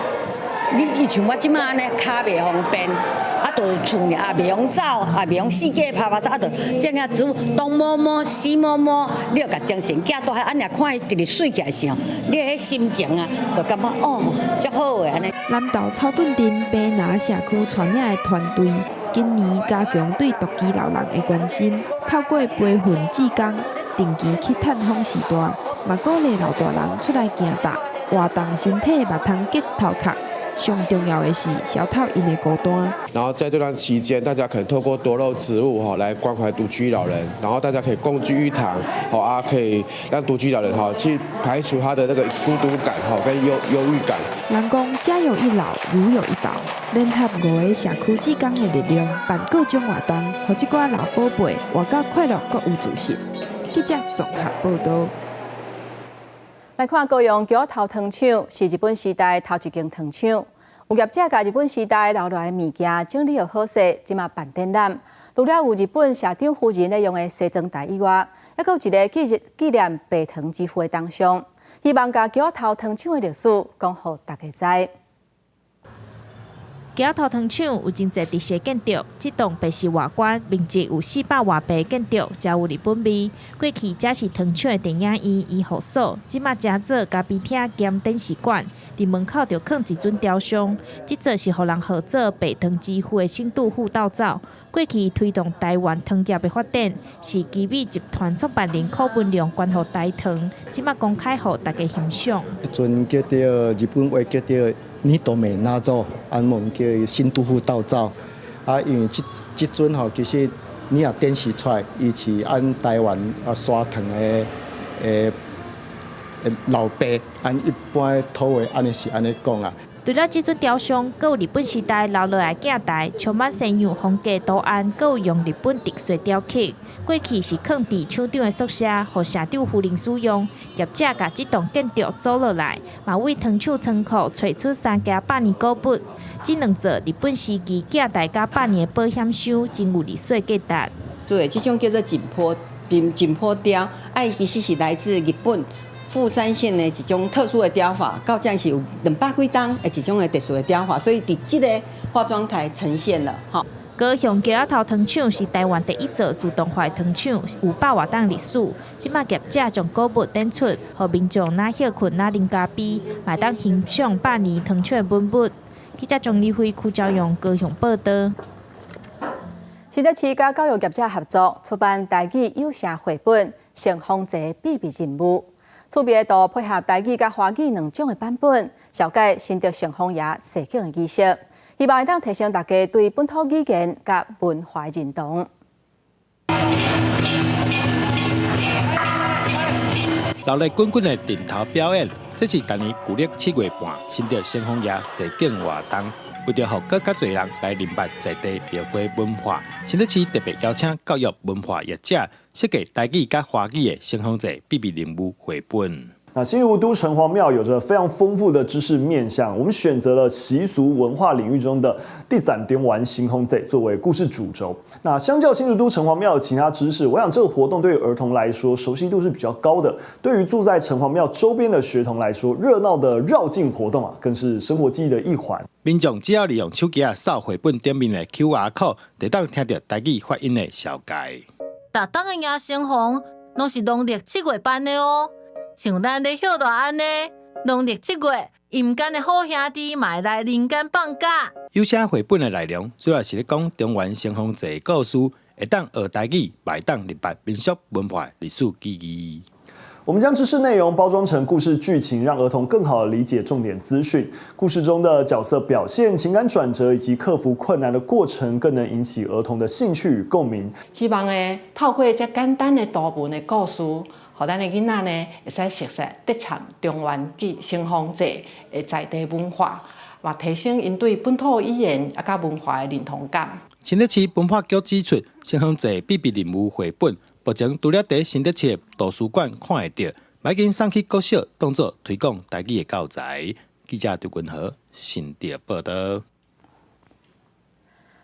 你像我這馬按呢，跤袂方便，啊，就厝也袂曉走，也袂曉四界趴趴走，啊，就種遐植物東摸摸西摸摸，你就共精神寄託，按呢看伊直直媠起來時候，你彼心情啊，就感覺哦，足好的按呢。南投草屯鎮白拿社區帶領的團隊，今年加強對獨居老人的關心，透過培訓志工，定期去探訪序大，嘛鼓勵老大人出來行踏，活動身體，嘛通激頭殼。上重要的是消透𪜶的孤單。然後在這段期間，大家可能透過多肉植物哈來關懷獨居老人，然後大家可以共聚一堂，好啊，可以讓獨居老人哈去排除他的那個孤獨感哈跟憂鬱感。人講家有一老，如有一寶，聯合五个社區志工的力量，辦各種活動，予這寡老寶貝活較快樂，閣有自信。記者綜合報道。來看高雄橋仔頭糖廠是日本時代頭一間糖廠，有業者共日本時代留落來的物件整理予好勢，這馬辦展覽。除了有日本社長夫人咧用的西裝台以外，猶閣有一个紀念白糖之父的銅像，希望共橋仔頭糖廠的歷史講予大家知。橋仔頭糖廠有真濟特色建築，這棟白色外觀，面積有400外坪建築，誠有日本味。過去這是糖廠的電影院、醫護所，這馬成做咖啡廳兼展示館。佇門口就囥一尊雕像，這座是予人號做白糖之父的新杜副道祖。過去推動台灣糖業的發展，是奇美集團創辦人柯文龍捐予台糖，這馬公開予大家欣賞。這尊叫做日本話叫做二度目哪祖，按我們叫新杜副道祖。啊，因為這尊吼，其實你若展示出來，伊是按台灣啊砂糖的老爸，按一般土話按呢是按呢講啊。除了這尊雕像，閣有日本時代留落來鏡台，充滿西洋風格圖案，閣有用日本特色雕刻。過去是囥佇廠長的宿舍，予社長夫人使用。業者共這棟建築租落來，嘛為糖廠倉庫揣出三件百年古物。這兩座日本時期鏡台佮百年的保險箱，真有歷史價值。對，這種叫做錦坡雕，啊，其實是來自日本富山縣的一種特殊的雕法，到這是有200幾冬的一種的特殊的雕法，所以佇這个化妝台呈現了。吼。高雄橋仔頭糖廠是台灣第一座自動化糖廠，有百外冬歷史。這馬業者將古物展出，予民眾若歇睏若啉咖啡，嘛會當欣賞百年糖廠的文物。記者鍾立輝、邱昭勇高雄報道。新竹市佮教育業者合作出版台語有聲繪本《成風節秘密任務》。趣味的圖配合台語佮華語兩種的版本，紹介新竹城隍爺踅景的儀式，希望會當提升大家對本土語言佮文化的認同。熱鬧滾滾的陣頭表演，這是逐年舊曆7月半新竹城隍爺踅景活動。為著予閣較濟人來認捌在地廟會文化，新竹市特別邀請教育文化業者設計台語佮華語的城隍節秘密任務繪本。那新竹都城隍庙有着非常丰富的知识面向，我们选择了习俗文化领域中的地赞中原神风节作为故事主轴。那相较新竹都城隍庙的其他知识，我想这个活动对于儿童来说熟悉度是比较高的。对于住在城隍庙周边的学童来说，热闹的绕境活动啊，更是生活记忆的一环。民众只要利用手機仔掃繪本頂面的 QR code，就當聽著台語發音的紹介。逐冬的迎神風攏是農曆七月辦的哦。像咱咧歇熱按呢，農曆七月，陰間的好兄弟嘛會來人間放假。有聲繪本的內容主要是咧講中原神風節的故事，會當學台語，嘛會當認捌民俗文化歷史記憶。我們將知識內容包裝成故事劇情，讓兒童更好地理解重點資訊。故事中的角色表現、情感轉折以及克服困難的過程，更能引起兒童的興趣與共鳴。希望呢，透過這簡單的圖文的故事，予咱的囡仔呢，會使熟悉得參中原祭神風節的在地文化，嘛提升𪜶對本土語言啊佮文化的認同感。新竹市文化局指出，神風節秘密任務繪本，目前除了佇新竹市的圖書館看會著，嘛已經送去國小當作推廣台語的教材。記者張君和新竹報道。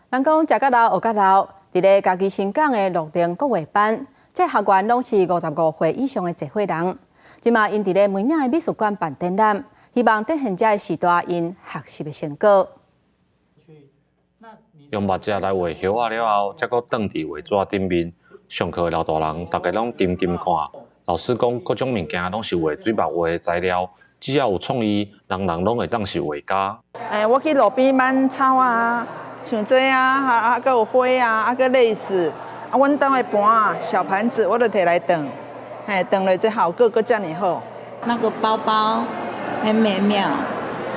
人講食甲老，學甲老，佇咧嘉義新港的樂齡國畫班，這學員攏是55歲以上的濟歲人。這馬𪜶佇咧梅嶺的美術館辦展覽，希望展現這个時代𪜶學習的成果。用墨汁來畫葉仔了後，才閣轉佇畫紙頂面。上課的老大人，逐家攏緊緊看。老師講，各種物件攏是畫水墨畫的材料，只要有創意，人人攏會當是畫家。欸，我去路邊挽草啊，像這啊，啊，閣有花啊，啊，閣類似。啊，阮兜的盤仔、小盤子，我就提來當，嘿，當了這效果閣遮爾好。那個包包很美妙，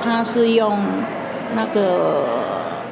它是用那個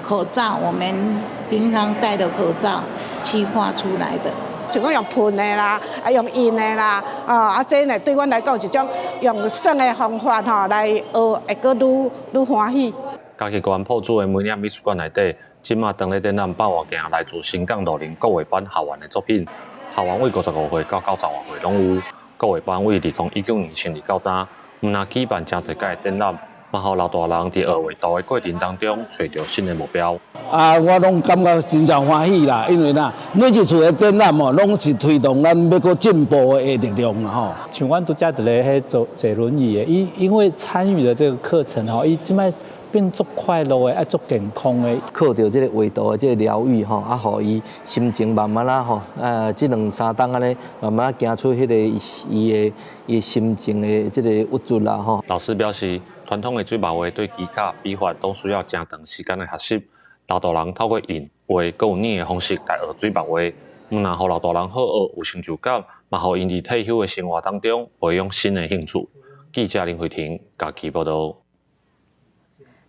口罩，我們平常戴的口罩去畫出來的。像講用噴的啦，啊用印的啦，啊這呢對阮來講是一種用耍的方法吼來學，會閣愈愈歡喜。嘉義縣朴子的梅嶺美術館內底，這馬當咧展覽百外件來自新港樂齡國畫班學員的作品。學員對55歲到90外歲攏有。國畫班對2019年成立到今，毋但舉辦誠濟屆的展覽，嘛予老大人佇學畫圖的過程當中，揣著新的目標。啊，我攏感覺真正歡喜啦，因為啦，每一次的展覽哦，攏是推動咱欲閣進步的力量啦吼。像阮拄才一个彼坐坐輪椅的，伊因為參與了這個課程吼，伊這擺變足快樂的，啊足健康的。靠著這個畫圖的這個療癒吼，啊，予伊心情慢慢仔吼，啊，這兩三冬按呢，慢慢行出彼個伊的伊心情的這個鬱卒啦吼。老師表示，傳統的水墨畫對技巧、筆法攏需要誠長時間的學習。老大人透過印、畫、閣有捏的方式來學水墨畫，毋但予老大人好學有成就感，嘛予𪜶佇退休的生活當中培養新的興趣。記者林慧婷嘉義報道。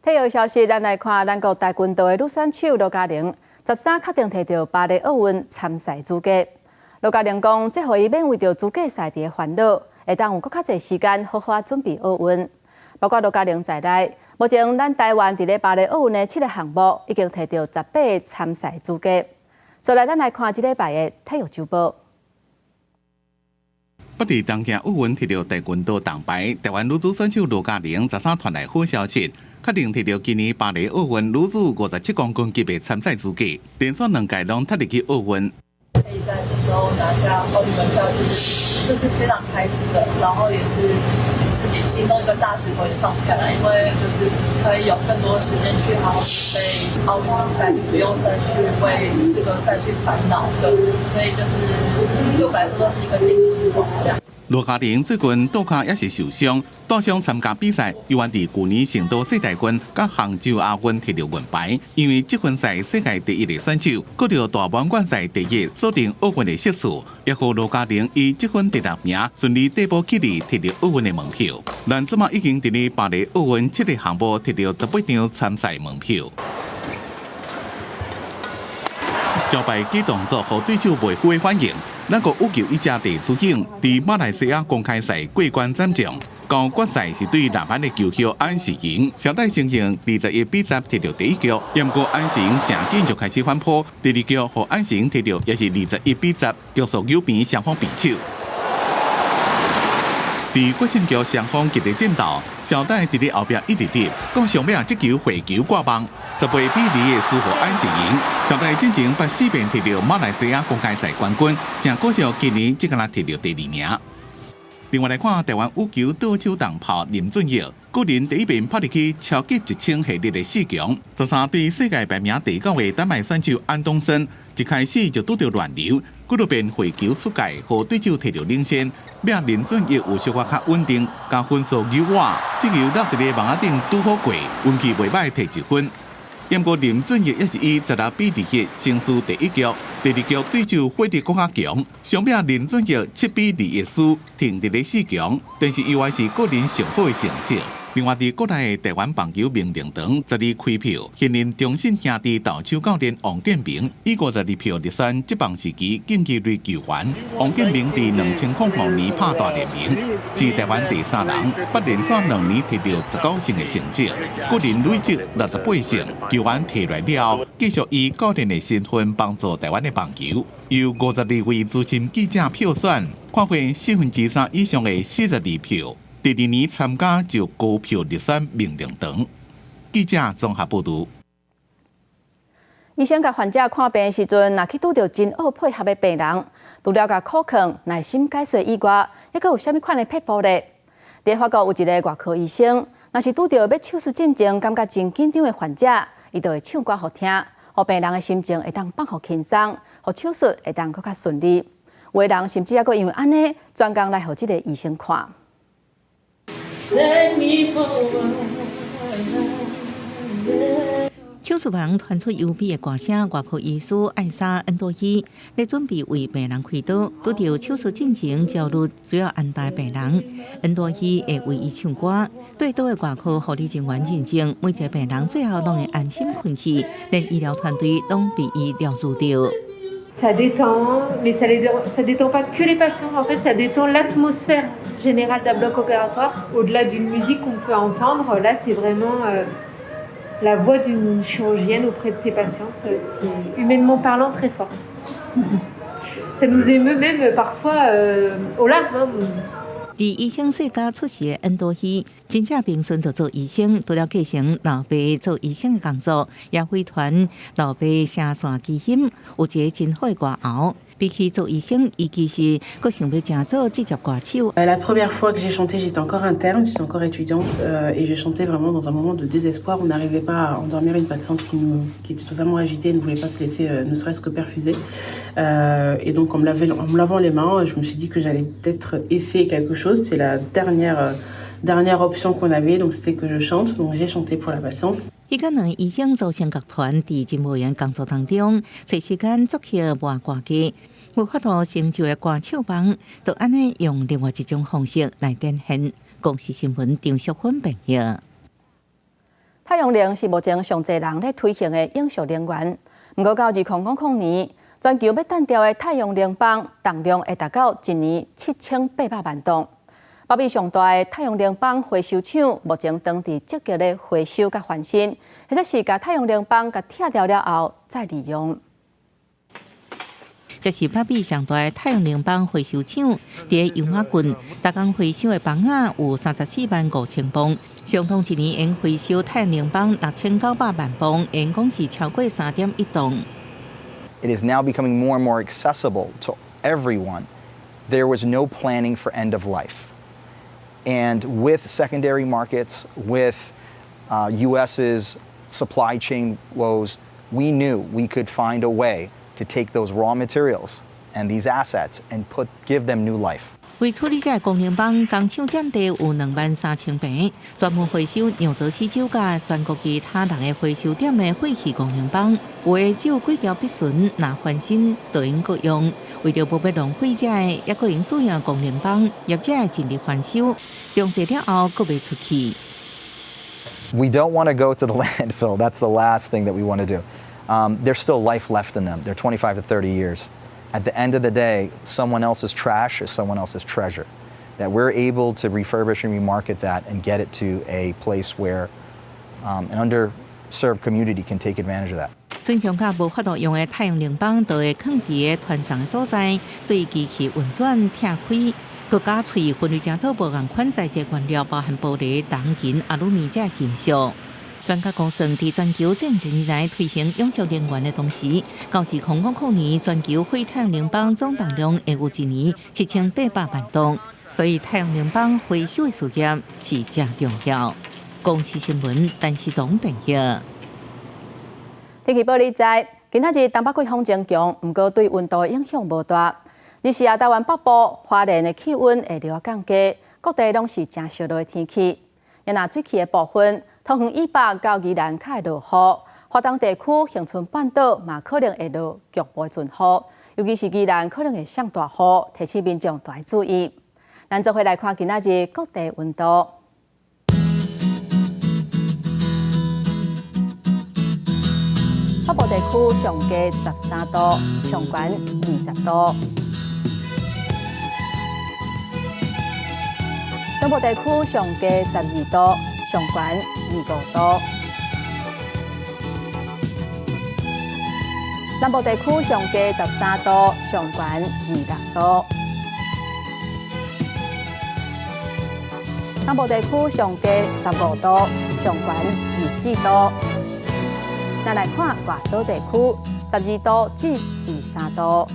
體育消息，咱來看咱國跆拳道的女選手羅嘉玲，13確定提著巴黎奧運參賽資格。羅嘉玲講，這予伊免為著資格賽佇咧煩惱，會當有閣較濟時間好好準備奧運。包括羅嘉玲在內，目前咱台灣佇咧巴黎奧運的七个項目已經提著18个參賽資格。再來，咱來看這禮拜的體育週報。不佇東京奧運提著跆拳道銅牌，台灣女子選手羅嘉玲13傳來好消息，確定提著今年巴黎奧運女子57公斤級的參賽資格，連續兩屆攏踢入去奧運。可以在這時候拿下奧運門票，其實就是非常開心的，然後也是自己心中一個大石頭也放下來，因為就是可以有更多時間去好好準備奧運比賽，就不用再去為資格賽去煩惱。對，所以就是對我來說都是一個定心丸。羅嘉玲最近倒跤也是受傷，帶傷參加比賽，猶原佇舊年成都世大運佮杭州亞運提著銀牌，因為積分賽世界第一的選手，閣著大滿貫賽第一，鎖定奧運的席次，也予羅嘉玲以積分第六名順利遞補起來提著奧運的門票。咱這馬已經佇咧巴黎奧運七個項目提著18張參賽門票。招牌假動作，予對手袂赴的反應。咱國羽球一家鄭思穎佇馬來西亞公開賽過關斬將，到決賽是對南韓的球後安世瑩，上代成形21比10提著第一局，毋過安世瑩誠緊就開始反撲，第二局予安世瑩提著也是21比10，結束有平雙方平手。佇決勝局雙方激烈戰鬥，蕭戴佇咧後壁一直入，講上尾啊，這球回球掛網，18比2的輸予安世贏。蕭戴進前捌四遍摕著馬來西亞公開賽冠軍，誠可惜今年只敢若摕著第二名。另外來看，台灣羽球倒手重炮林俊逸，個人第一遍拍入去超級一千系列的四強，13對世界排名第九的丹麥選手安東森，一開始就拄著亂流，幾落遍回球出界，予對手摕著領先。尾林俊逸有小可較穩定，共分數扭倚，這球落佇咧網仔頂拄好過，運氣袂䆀摕一分。毋過林俊逸也是以16比21勝輸第一局，第二局對手火力閣較強，上尾林俊逸7比21輸，停佇咧四強，但是猶原是個人上好的成績。另外，佇國內的台灣棒球名人堂12開票，現任中信兄弟投手教練王建民以52票入選職棒時期禁忌類球員。王建民佇2005年拍大聯盟，是台灣第三人，捌連續兩年摕著19勝的成績，個人累積68勝。球員退落了後，繼續以教練的身份幫助台灣的棒球。由52位資深記者票選，看過3/4以上的42票。第二年參加就高票入選名人堂。記者綜合報導。醫生共患者看病時陣，若去拄著真惡配合的病人，除了共苦勸、耐心解說以外，猶閣有啥物款的撇步咧？佇法國有一个外科醫生，若是拄著欲手術進前感覺真緊張的患者，伊就會唱歌予聽，予病人的心情會當放予輕鬆，予手術會當閣較順利。有的人甚至猶閣因為按呢，專工來予這个醫生看。在你手術房傳出優美的歌聲，外科醫師艾莎恩多伊咧準備為病人開刀，拄著手術進前焦慮需要安撫病人，恩多伊會為伊唱歌。對刀的外科護理人員認證，每一个病人最後攏會安心睏去，連醫療團隊攏被伊療愈著。 Ça détend, mais ça détend pas que les patients. En fait, ça détend l'atmosphère générale d'un bloc opératoire. Au-delà d'une musique qu'on peut entendre, là, c'est vraiment la voix d'une chirurgienne auprès de ses patientes. C'est humainement parlant très fort. Ça nous émeut même parfois aux larmes, hein. 佇醫生世家出世的恩多希，真正平順就做醫生，除了繼承老爸做醫生的工作，也遺傳老爸聲線基因，有一个真好的歌喉。比起做醫生，伊其實閣想欲成做職業歌手。 La première fois que j'ai chanté, j'étais encore interne, j'étais encore étudiante, et j'ai chanté vraiment dans un moment de désespoir. On n'arrivait pas à endormir une patiente qui était totalement agitée, ne voulait pas se laisser, ne serait-ce que perfuser. Et donc, en me lavant les mains, je me suis dit que j'allais peut-être essayer quelque chose. C'est la dernière option qu'on avait, donc c'était que je chante. Donc j'ai chanté pour la patiente. 彼個兩个醫生組成樂團，佇真無閒工作當中，揣時間作曲磨歌機，無法度成就的歌手夢，就按呢用另外一種方式來展現。公視新聞張淑芬編譯。太陽能是目前上濟人咧推行的永續能源。毋過到2000年，全球欲擲掉的太陽能板重量會達到一年7800萬噸。北美上大的太陽能板回收廠，目前當地積極咧回收佮翻新，或者是共太陽能板共拆掉了後再利用。這是北美上大的太陽能板回收廠，佇油馬郡，逐工回收的板仔有34萬5千磅，相當一年用回收太陽能板6900萬磅，用講是超過3.1噸。 It is now becoming more and more accessible to everyone. There was no planning for end of life. And with secondary markets, with US's supply chain woes, we knew we could find a way to take those raw materials and these assets and give them new life. 為處理這个光能板，工廠佔地有2萬3千坪，專門回收紐澤西州佮全國其他六个回收點的廢棄光能板，有的只有幾條筆順，若翻新就會閣用。為著無欲浪費這个，猶閣會使用光能板，業者會盡力回收，重製了後閣賣出去。 We don't want to go to the landfill. That's the last thing that we want to do. There's still life left in them. They're 25 to 30 years. At the end of the day, someone else's trash is someone else's treasure. That we're able to refurbish and remarket that and get it to a place where an underserved community can take advantage of that. 順暢佮無法度用的太陽能板，就會囥佇个傳送所在，對機器運轉拆開，閣加喙分類成做無仝款材質原料，包含玻璃、銅、銀、阿魯米這金屬。專家估算，佇全球這幾年來推行永續能源的同時，到2000年，全球廢太陽能板總重量會有一年7800萬噸，所以太陽能板回收的事業是誠重要。公視新聞，陳世東編譯。天氣報你知，今仔日東北季風增強，毋過對溫度影響無大。而是啊，台灣北部、花蓮的氣溫會略降低，各地攏是誠燒熱的天氣。若水汽的部分，桃園以北到宜蘭較會落雨，花東地區、恆春半島嘛可能會落局部陣雨，尤其是宜蘭可能會上大雨，提醒民眾著愛注意。咱做伙來看今仔日各地溫度。北部地區上低13度，上懸20度。中部地區上低12度，上懸25度。南部地區上低13度，上懸26度。東部地區上低15度，上懸24度。咱來看外島地區，12度至23度。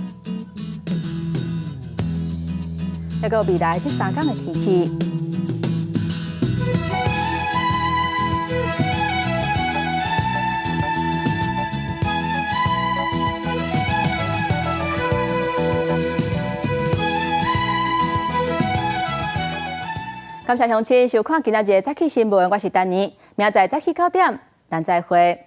抑閣未來這三工的天氣。感謝鄉親收看今仔日的早起新聞，我是丹妮，明仔載早起9點，咱再會。